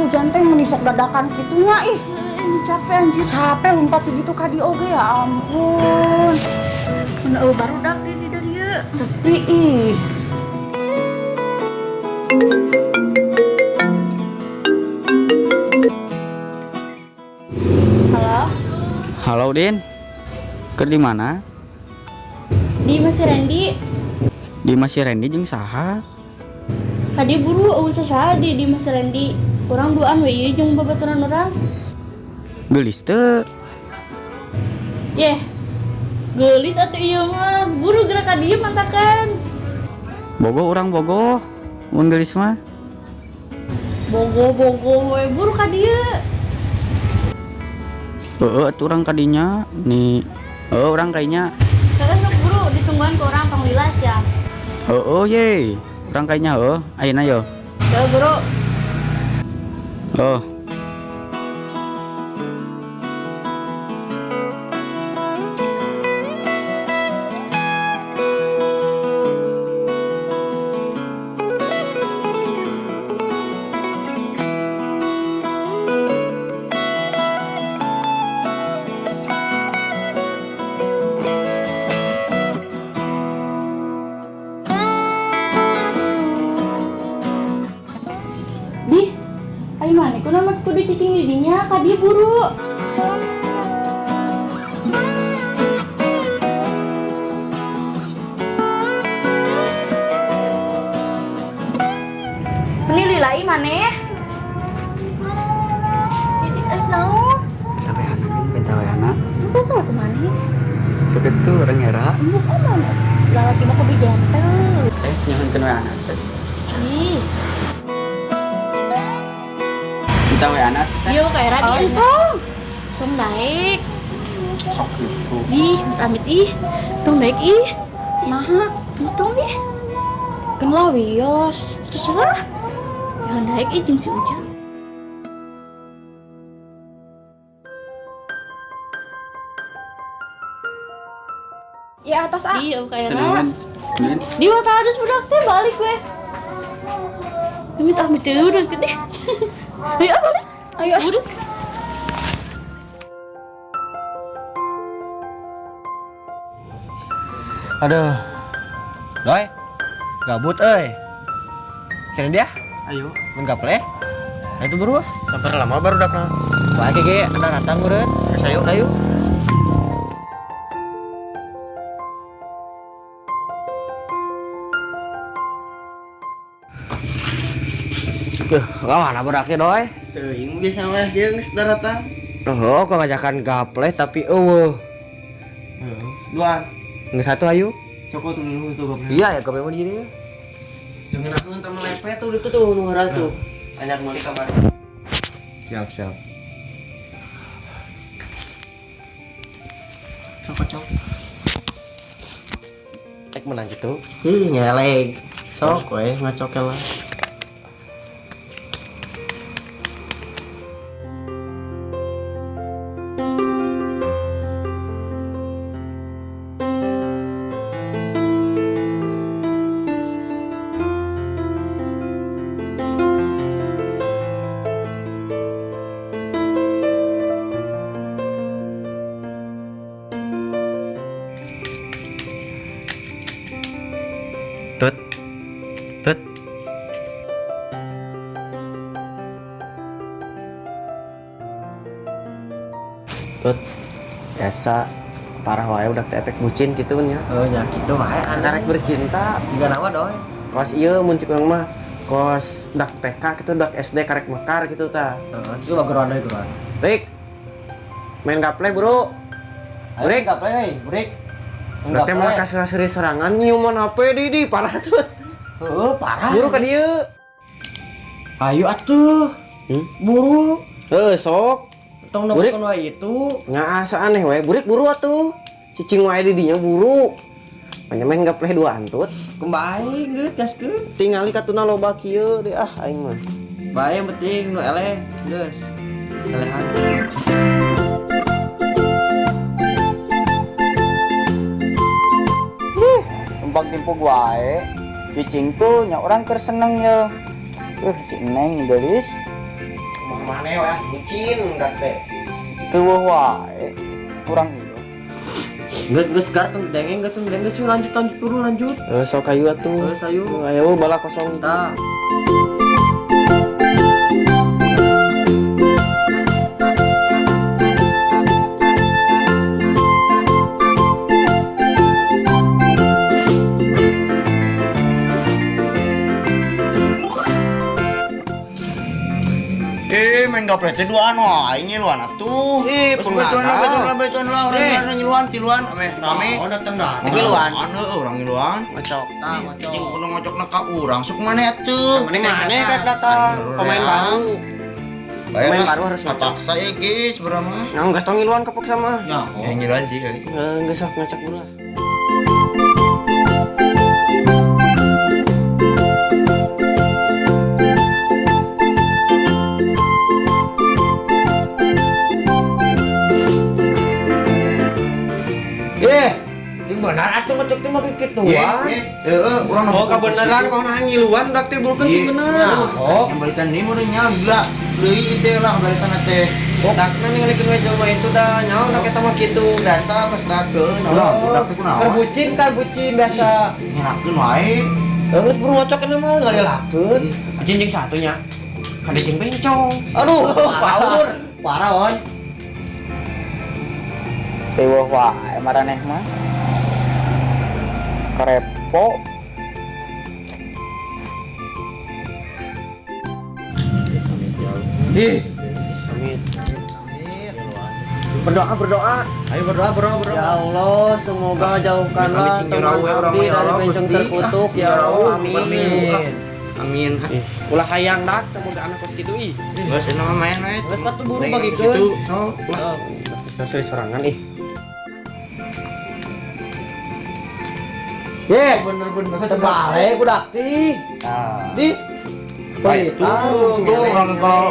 Hujan teh meni sok dadakan kitu nya ih. Ini capek anjir, capek lompat gitu ka dieu oge, ya ampun. Mana eueuh barudak di dieu. Sepi ih. Halo. Halo, Din. Keur di mana? Di Mas Randy. Di Mas Randy jeung saha? Tadi buru eueuh saha di Mas Randy. Urang duaan we ieu jeung babaturan urang. Geulis teu? Yeh. Geulis atuh ieu mah. Buru geura ka dieu mantakan. Bogoh urang bogoh. Mun geulis mah. Bogoh-bogoh we buru ka dieu. Heeh, atuh urang ka dinya nih. Heeh, urang kayaknya. Kakak sok buru ditungguan ke urang tong lilas ya. Heeh, ye. Urang kayaknya heuh. Ayeuna yo. Heeh, buru. Oh. Bih, ayo mana kunaon mah kudu cicing di dinya ka dieu buru. Meni lilai maneh. Jadi naon? Minta we anak, minta we anak. Lu tahu ke mana? Suka tuh orang era. Bukan mana? Lalaki mah kudu gentle. Jangan kena we anak teh. Ih. Minta we anak teh. Yo ka era di entong. Tong naik. Sok gitu. Ih, amit ih. Tong naik ih. Naha, Entong ih. keun lah wios. Terserah. Jangan naik ih jeung si Ujang. Ya atas ah. Di, ka era. Cenah. Din. Di mata harus budak teh balik we. Amit amit teh udah gede. Ayo balik. Ayo. Udah. Aduh. Doi. Gabut euy. Kira dia? Ayo. Mun gaple? Nah, itu buru. Sampai lama baru dak. Wah, ge ada datang meureun. Geus ayo. Ayo. Duh, ka mana budaknya, Doi? Teuing bisa mah jeung geus daratang. Oh, kok ngajakan gaple tapi eueuh. Dua. Geus satu ayo. Cokot dulu tuh gaple. Iya ya gaple mah di dieu. Jangan aku entah melepet tuh itu tuh nu ngaras tuh. Anyar meuli kamari. Siap, siap. Cokot cok. Ek menang gitu. Ih, ngeleng. Sok we ngacokel lah. Tut. Tut. Tut. Biasa parah wae udah teh efek bucin gitu nya. Oh, nya kitu wae aneh. Karek bercinta. Jiga naon, Doi? Kos ieu mun cik urang mah kos dak TK gitu dak SD karek mekar gitu tah. Heeh, coba geroan deui geroan. Baik. Main gaple, Bro. Break gaple euy, break. Berarti malah kasih seri serangan nyiuman HP di parah tuh. Heeh, parah. Buru ka dieu. Ayo atuh. Buru. Heuh, sok. Tong Burik. nonton wae itu. Nya asa aneh we, burik buru atuh. Cicing wae di dinya buru. Manya main gaple duaan tut. Kembali geus gaskeun. Tingali katuna loba kieu deh ah aing mah. Bae yang penting nu eleh geus. Elehan. Tumpang timpuk wae. Cicing tuh nya urang keur seneng ye. Si Neng gelis. Kumaha maneh we bucin dak teh. Riweuh wae. Kurang ieu. Geus geus gar tong dengeng geus tong dengeng geus lanjut lanjut buru lanjut. Sok ayu atuh. Geus ayu. Ayo bala kosong. Tah. Main gaple teh duaan wae ngiluan atuh. Ih, Geus betulan lah, betulan lah, betulan lah, urang Eh. ngiluan, tiluan, ameh rame. Oh, datang dah. Ngiluan. Anu urang ngiluan. Ngocok. Tah, ngocok. Jeung kudu ngocokna ka urang sok maneh atuh. Mending maneh kan datang pemain baru. Bayar Pemain lah. baru harus ngocok. Kapaksa ya guys, berapa? Nah, geus tong ngiluan kepaksa mah. Ya, Ya ngiluan sih. euy. Geus sok ngocok buru lah. Sing benar atuh ngocok teh mah kikituan. Ye, ye, heeh, urang Oh, kebenaran kau nah ngiluan dak teh burukeun sing bener. Oh, Yang balikan nih mun nya gila. Deui teh lah barisan teh. Dakna ningalikeun we jelema itu dah nyaho dak eta mah kitu biasa kos dakeun. Ulah, budak teh kunaon? kan bucin kan bucin biasa. Ngelakeun wae. Terus buru ngocok ini mah ngalelakeun. Bucin jeung satunya. Kada jeung bencong. Aduh, power. Parah on. Riweuh wae maraneh mah. Kerepo. Ih, Amin. Berdoa berdoa. ayo berdoa berdoa berdoa. Ya Allah, semoga jauhkanlah Amin, teman sing abdi ya dari Allah, bencong Gusti. terkutuk ya Ya Allah. Allah, Amin. Amin. Amin. Ih, ulah hayang dak semoga anak kos kitu ih. Geus enak mah main wae. Geus patuh buru Neng, bagikeun. situ, sok lah. Seri sorangan ih. Ye, bener-bener terbalik budak tih. Di. Baik, tuh, tuh orang kalau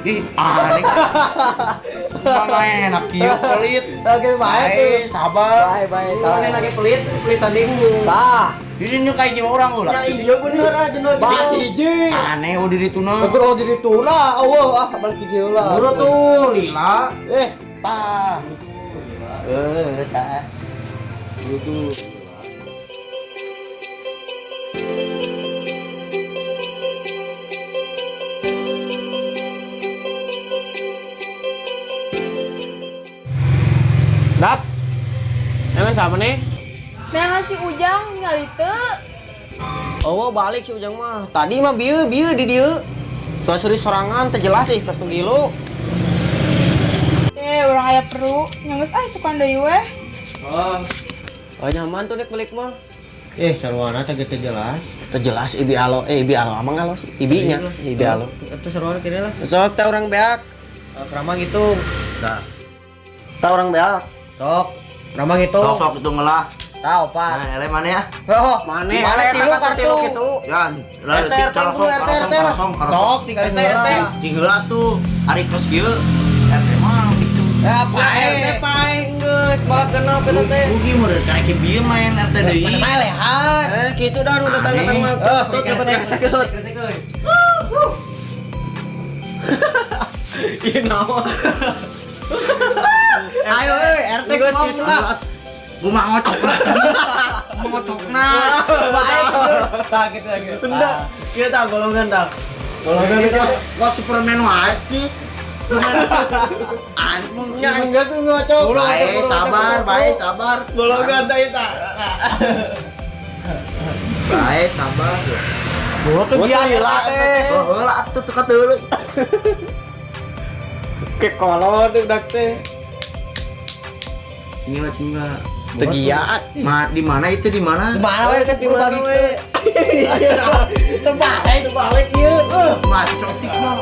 ih, aneh. Mana enak kieu pelit. Oke, baik tuh. Baik, sabar. Baik, baik. Mana lagi pelit, pelitan embung. Tah. Jadi ini kayak jeung orang ulah. Ya iya bener aja nu lagi. Balik hiji. Aneh udah dituna. Ukur oh diri tuna, Allah ah balik hiji ulah. Buru tuh lila. Tah. Tah. Buru tuh. Dap. Jangan sama nih. Neangan si Ujang ningali teu. Oh, balik si Ujang mah. Tadi mah bieu bieu di dieu. Suasana sorangan teu jelas ih kos nu gilu. Urang aya perlu. Nya geus ah sukan deui weh. Oh. Oh, nyaman tuh dek balik mah. Sarwana teh teu jelas. Teu jelas ibi alo, ibi alo amang alo sih. Ibinya, ibi alo. Itu sarwana kene lah. Sok teh urang beak. Ramang itu. Nah, Tah urang beak. sok. Ramang itu. Sok sok itu ngelah. Tah opat. Nah, ele mana ya? Oh, Mane, mana ele tilu eta kartu. tilu kitu. Yan, RT, RT, buru, RT, RT lah. Sok tinggal RT, RT. Cing heula tuh, ari kos kieu. RT mah gitu. Ya, Ya RT pae geus balap genep eta teh. Rugi meureun karek bieu main RT deui. Mana lehat. Kitu dah nu datang-datang mah. Tut dapat sakit. Ih naon. Ayo euy, RT Geus kumaha kitu. lah. Gua ngocokna. Ngocokna. Bae. Tah gitu lagi. Tunda. Kieu tah golongan tah. Golongan kos Superman wae sih. Anjing Ya enggak tuh ngocok. Bae sabar, bae sabar. Golongan tah eta. Bae sabar. Buru tuh dia lila teh. Heula atuh teu kateuleuh. Kekolot udah teh. Tinggal tinggal. Tegiat. Ma, di mana itu di mana? Di mana we, di mana we? Terbalik, terbalik ieu. Ma, sotik mah.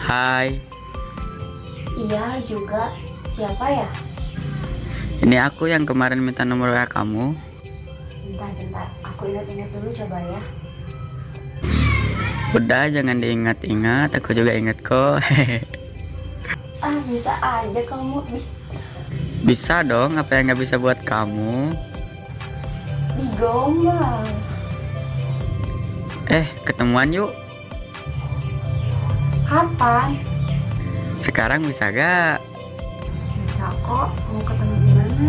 Hai, Iya juga. Siapa ya? ini aku yang kemarin minta nomor WA kamu. Bentar, bentar. Aku ingat-ingat dulu coba ya. Udah, jangan diingat-ingat, aku juga ingat kok. Ah, bisa aja kamu. Ih, Bisa dong, apa yang nggak bisa buat kamu? digombal. Ketemuan yuk. Kapan? Sekarang bisa gak? Bisa kok. Mau ketemu di mana?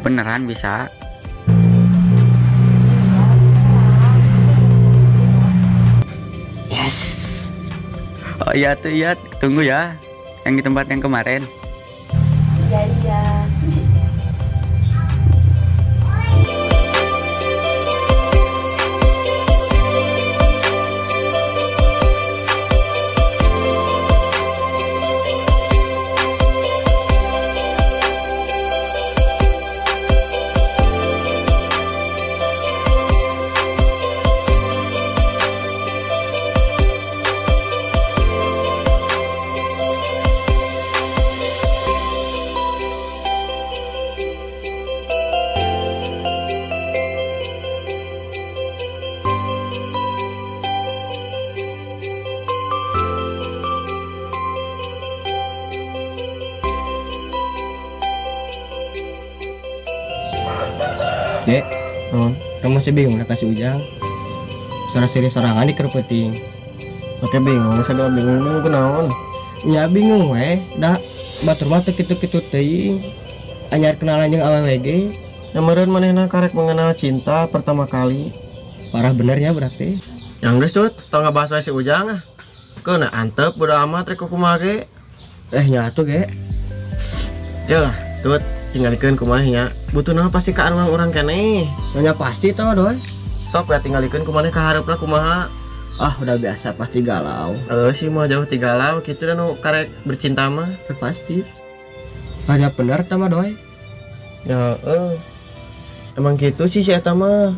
Beneran bisa? Yes. Oh iya tuh iya, tunggu ya. Yang di tempat yang kemarin. Iya, iya. Dek, kamu masih bingung nak kasih Ujang. Suara siri sorangan di kerepeting. Oke bingung, saya bingung kunaon. Ya bingung weh, dah batur mah teu kitu-kitu teuing. Anyar kenalan jeung awewe ge. Ya meureun manehna karek mengenal cinta pertama kali. Parah bener ya berarti. Yang geus tut, tong ngabahas wae si Ujang ah. Keuna antep bodo amat rek kumaha ge. Nyatu ge. Yeuh, tut tinggalikeun kumaha nya. Butuhna pasti ka anu urang keneh. Nanya pasti tah doi. Sok ya tinggalikeun kumaha ka hareupna kumaha. Ah, udah biasa pasti galau. Sih mau jauh ti galau kitu da nu karek bercinta mah. Pasti. Tanya bener tah mah doi. Ya Emang gitu sih si eta mah.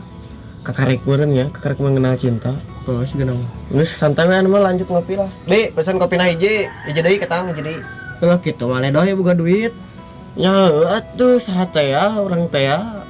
Kakarek meureun ya, kakarek mengenal cinta. Oh, sih mah. Geus santai we anu mah lanjut ngopi lah. Bi, pesan kopina hiji, hiji deui ketang hiji deui. Kalau kitu mah doi boga duit. Ya atuh saha teh ya urang teh ya.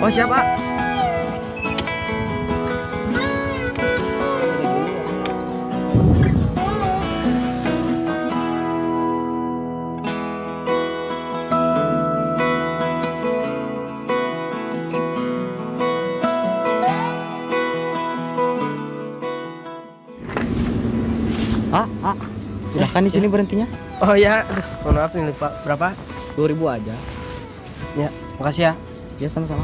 Oh siap Pak. Silahkan di sini berhentinya. Oh ya, aduh, mohon maaf nih lupa. Berapa? 2000 aja. Ya, makasih ya. Ya sama-sama.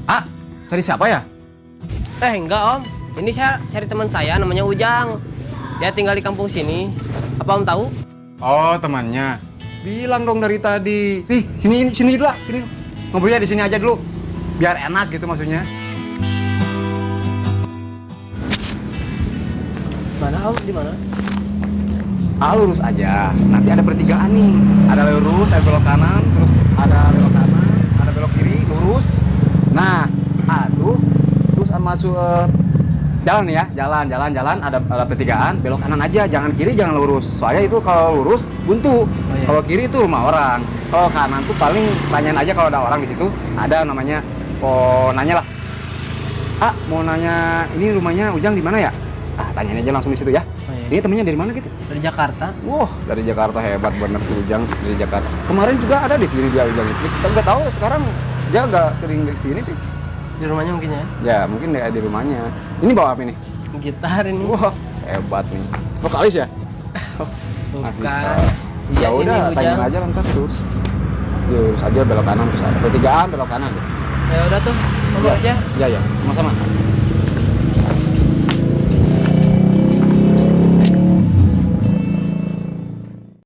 Ah, cari siapa ya? Enggak, Om. Ini saya cari teman saya namanya Ujang. Dia tinggal di kampung sini. Apa Om tahu? Oh, temannya. Bilang dong dari tadi. Nih, sini sini dulu lah, sini. Ngobrolnya di sini aja dulu. Biar enak gitu maksudnya. Mana Om? Di mana? Ah, lurus aja. Nanti ada pertigaan nih. Ada lurus, ada belok kanan, terus ada belok kanan, ada belok kiri, lurus. Nah, aduh, terus masuk jalan nih ya, jalan, jalan, jalan, ada pertigaan, belok kanan aja, jangan kiri, jangan lurus. Soalnya itu kalau lurus buntu. iya. Kalau kiri itu rumah orang. Kalau kanan tuh paling tanyain aja kalau ada orang di situ, ada namanya oh nanya lah. Ah, mau nanya ini rumahnya Ujang di mana ya? Ah, tanyain aja langsung di situ ya. Oh, iya. Ini temennya dari mana gitu? Dari Jakarta. Wah, dari Jakarta hebat bener tuh Ujang dari Jakarta. Kemarin juga ada di sini dia Ujang itu. Kita nggak tahu sekarang dia nggak sering di sini sih. Di rumahnya mungkin ya. Ya, mungkin dia di rumahnya. Ini bawa apa ini? Gitar ini. Wah, hebat nih. Vokalis ya? Asik. Bukan. Ya Hujan ini, udah, hujan. tanyain aja ntar terus. Lurus aja belok kanan terus ada pertigaan belok kanan. Ya udah tuh. Om, Ya, makasih ya. ya, ya. Sama-sama.